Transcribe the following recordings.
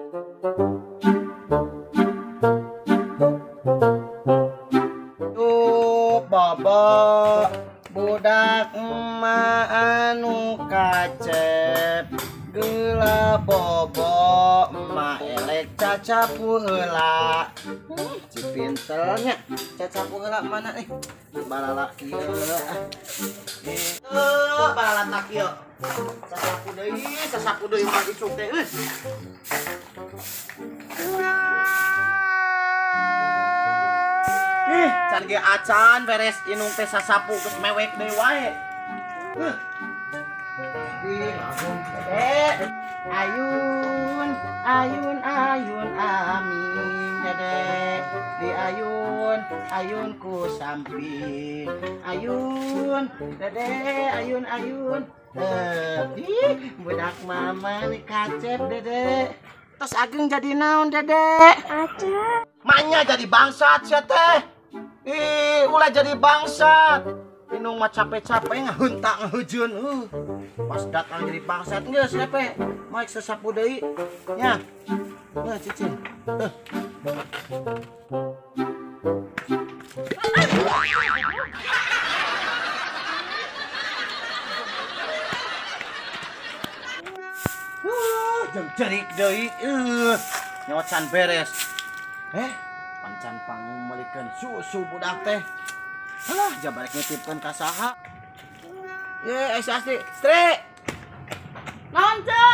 Tuh bobo budak emak anu kacep geula bobo emak elek cacapu heula. Cipintelnya cacapu heula mana nih? Balala kieu ah. Tuh balala tak kieu. Sasapu deui mah isuk teh. Ih, can ge acan beres inung teh sasapu geus mewek deui wae. Ih, langsung dede. Ayun, ayun, ayun amin dede. Di ayun, ayun ku samping. Ayun, dede, ayun, ayun. Ih, budak mama nih kacep dede. Terus ageng jadi naon dede? Aca. Manya jadi bangsat sia teh. Ih, ulah jadi bangsat. Inung mah capek-capek ngahentak ngahujeun. Pas datang jadi bangsat geus lepe. Maik sesapu deui. Nya. Nya cicing. Jeung cerik deui. Nyawa can beres. Pancan panggung meulikeun susu budak teh. Alah, jabarek nitipkeun ka saha. Ye, si Asti. Stri. Naon, Ceu?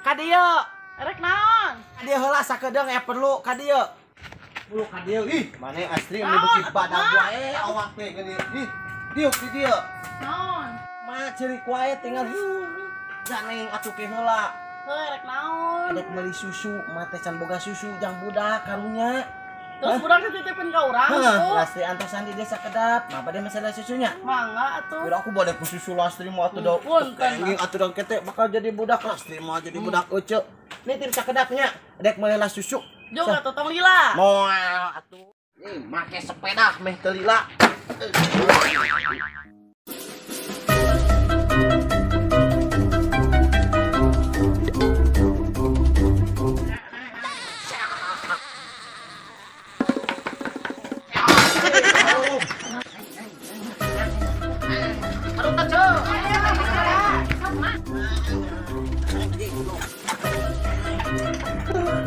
Ka dieu. Erek naon? Ka dieu heula sakedeung aya perlu ka dieu. Perlu ka dieu. Ih, maneh Astri mun beuki badag wae awak teh geuning. Ih, diuk di dieu. Naon? Ma ceurik wae tinggal janeng atuh ke heula. Heuh, erek naon? Erek meuli susu, mah teh can boga susu jang budak karunya. Terus budak dititipin ka urang tuh. Lastri antosan di desa kedap. Mah bade masalah susunya? Mangga atuh. Biar aku bade ku susu Lastri mah atuh da. Kenging atuh da kete bakal jadi budak Lastri mah jadi budak ece. Nitip sakedapnya, dek meuli lah susu. Jung atuh tong lila. Moal atuh. Ih, make sepeda meh teu lila.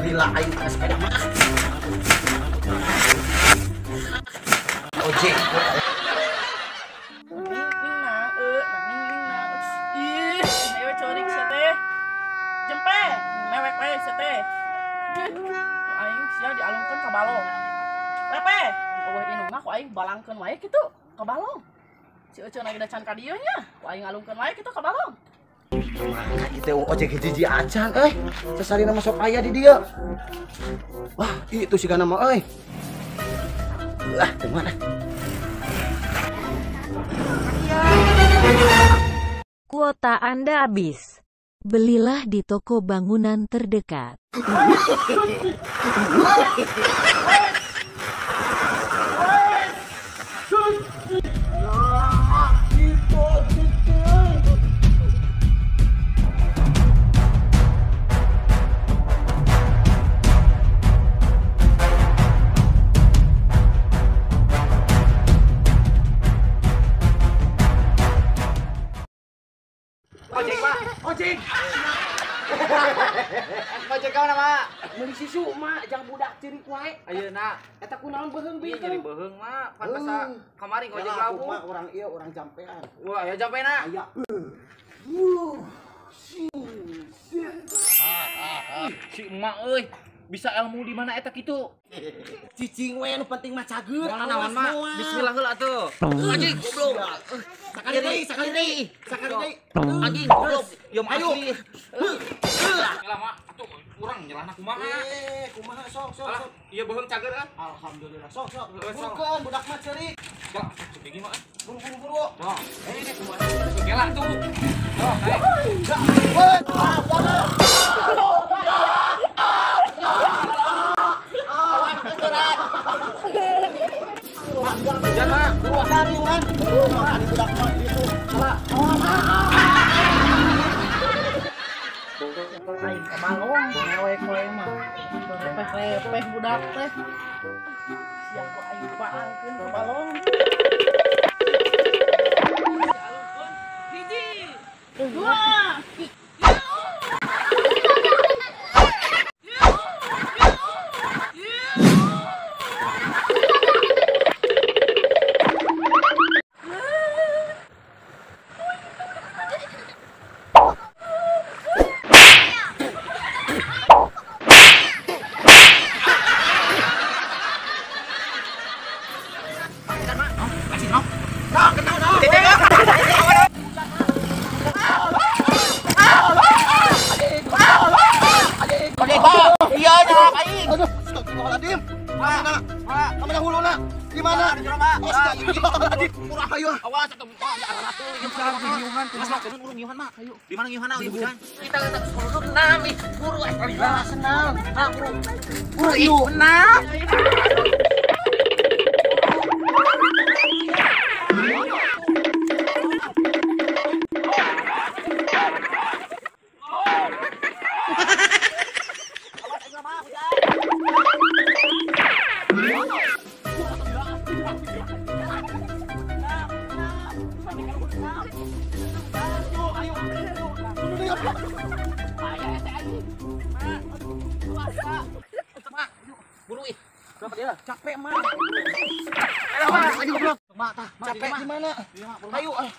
Lila aing ka sepeda mah. Ojek. Ih, ayo corik sia teh. Jempe, mewek we sia teh. Aing sia dialungkeun ka balong. Lepe, eueuh inungna ku aing balangkeun wae kitu ka balong. Si Ece lagi da can ka dieu nya, ku aing alungkeun wae kitu ka balong. Maka kita ojek hiji acan euy. Sasarina masuk aya di dieu. Wah, itu sigana mah euy. Lah, kumaha? Kuota Anda habis. Belilah di toko bangunan terdekat. Ojek, Pak. Ojek. Ojek ka mana, Pak? Meuli susu, Mak, jang budak ceurik wae. Ayeuna eta kunaon beuheung bi? Jadi beuheung, Mak. Pan basa kamari ngojek labu. Mak, urang ieu urang jampean. Wah, aya jampena. Aya. Si emak euy, bisa ilmu di mana eta kitu? Cicing we nu penting mah cager. Naon, Mak? Bismillah heula atuh. Anjing goblok. Sakali deui, sakali deui. Sakali deui. Anjing goblok. Yom asli. Lah, Mak, atuh urang nyelahna kumaha? Kumaha sok sok sok. Ieu beuheung cager ah. Alhamdulillah. Sok sok. Burukeun budak mah ceurik. Gak, ceurik mah. Buru-buru buru. Sok. Kumaha? Gela tuh. Sok, Aing ka balong mewek we mah. Budak teh. Sia ku aing balangkeun ka balong. Hiji, dua. Di mana ngiuhan ieu hujan? Kita letak sekolah enam ih, buru senang. Nah, buru. Buru ieu enam. Capek mah. Capek di mana? Ayo ah.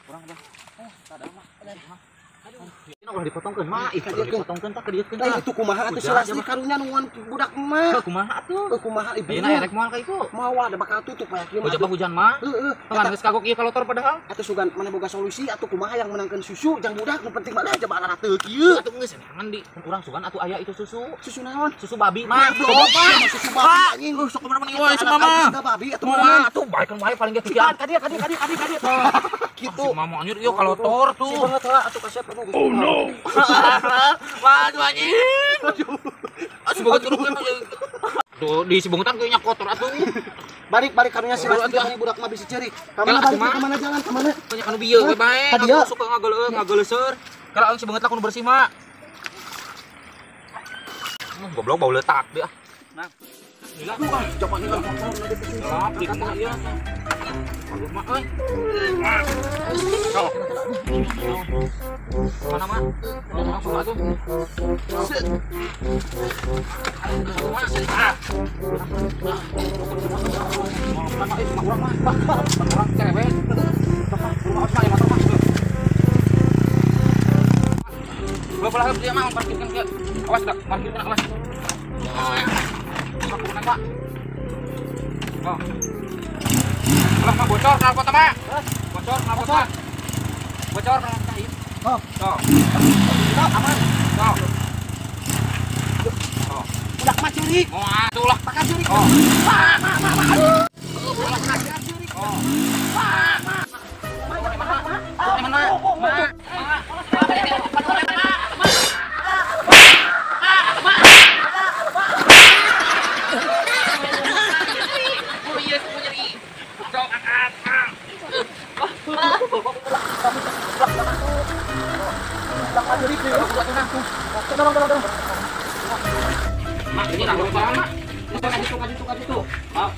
Kurang dah. Oh, tak ada mah. Aduh. Ini ulah dipotongkeun mah, ih dipotongkeun tak kedieukeun tah. Itu kumaha atuh selasi karunya nungguan budak mah. Kumaha atuh? Kumaha ibu. Ayeuna erek moal ka itu. Mawa da bakal tutup aya kieu mah. Hujan hujan mah. Heeh. Tengah geus kagok ieu kalotor padahal. Atuh sugan mana boga solusi atuh kumaha yang menangkeun susu jang budak nu penting mah da jaba teu kieu. Atuh geus neangan di urang sugan atuh aya itu susu. Susu naon? Susu babi mah. Susu babi anjing. Sok kumaha ieu si mama. Susu babi atuh mah atuh baekeun wae paling ge kieu. Kadieu kadieu kadieu kadieu. Gitu. Si mama anjir ieu kalotor tuh. Si banget lah atuh kasep. Oh no. Waduh anjing. Aduh. Si banget tuh di si bangutan kayaknya kotor atuh. Balik-balik karunya si Lesti kami budak mah bisi ceurik. Ka mana balik ka mana jalan ka mana? Banyak anu bieu we bae. Aku suka ngageleuseur. Kalau aing si banget lah kudu bersih mah. Goblok bau letak dia. Nah. Gila. Coba ini lah. Di kumaha ieu. Aduh mah euy. Mana mah? Langsung atuh. Awas dak, parkirkan awas. Pak. Oh. Alah, mah bocor knalpot mah. Bocor knalpot mah. Bocor knalpot ieu. Oh. Tuh. Aman. Tuh. Tuh. Budak mah ceurik. Mau atuh lah. Pakai ceurik. Oh. Pak, pak, pak. Aduh. Ceurik. Oh. Pak, pak. Mana? Mana? Mak, ini lah barang mak. Itu. Mak,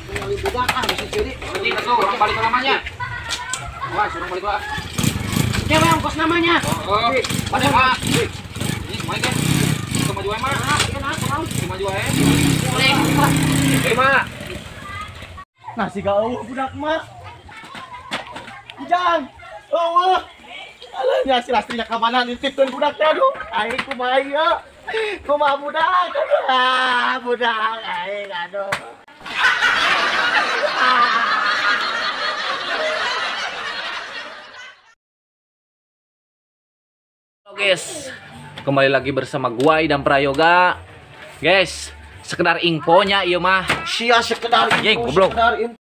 budak ah bisi ceurik. Ini tuh orang balik ke namanya. Wah, suruh balik lah. Cewek ongkos namanya. Oh, pada mak. Ini semuanya kan. Ke maju wae mak. Ke maju wae. Eh, mak. Nah, si gauh budak mak. Ujang. Eueuh. Alah nya si Lastrinya ka mana nitipkeun budaknya aduh. Aing kumaha ieu? Kumaha budak? Ah, budak aing aduh. Halo guys, kembali lagi bersama gua Idam Prayoga. Guys, sekedar infonya ieu mah. Sia sekedar info, goblok. Sekedar info.